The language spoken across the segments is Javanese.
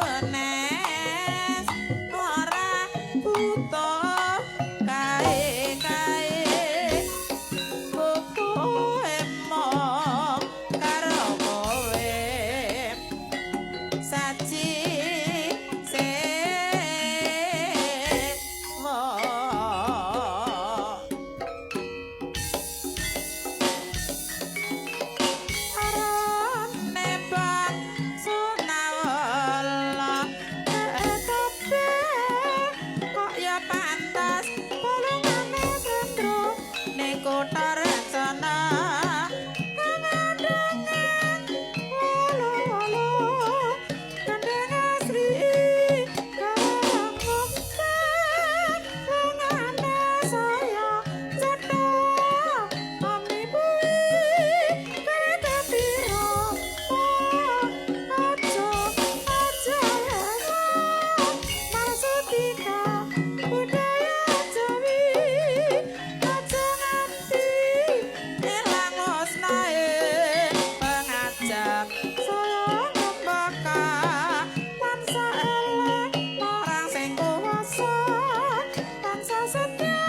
Kenes ora butuh kae-kae, butuhe mung karo kowe saji sewo. Arane bang sunawala ketope kok ya pantas bolongane sendro ning kutha rencana kangadangan walo-walo gendeng asri kamu lengane saya cetha omnibui kereta piro. Aja aja marsutika budaya Jawi, aja nganti ilang osnae pengajap saya ngembaka tansah eling marang sing kuwasa, tansah setya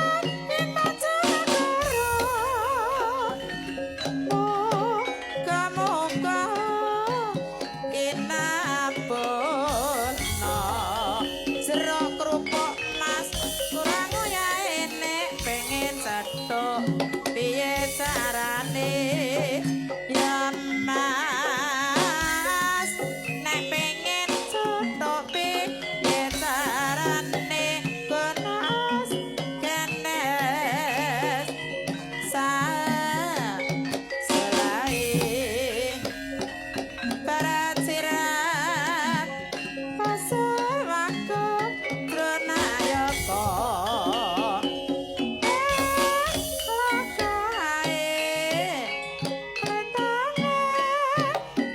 ing mancanegara. Muga-muga kinabulna jero kerupuk mas kurang ngoyahe nek pengen cethuk piye carane ya Mas, nek pengen cethuk piye carane kenas kenes sa selai Paracirat Pasawako Tronayaka Lakae Kletange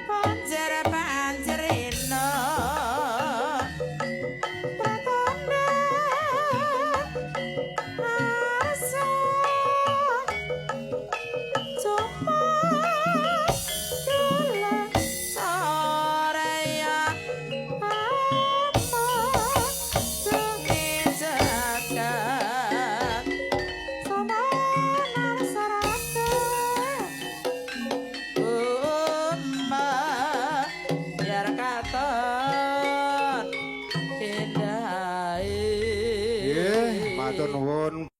Panjer panjerino Pratana Asa Cuma Dolan Soraya Apa Demi jagat Samanar sarate Umma Biar katon Pindahi. Nggih, matur nuwun.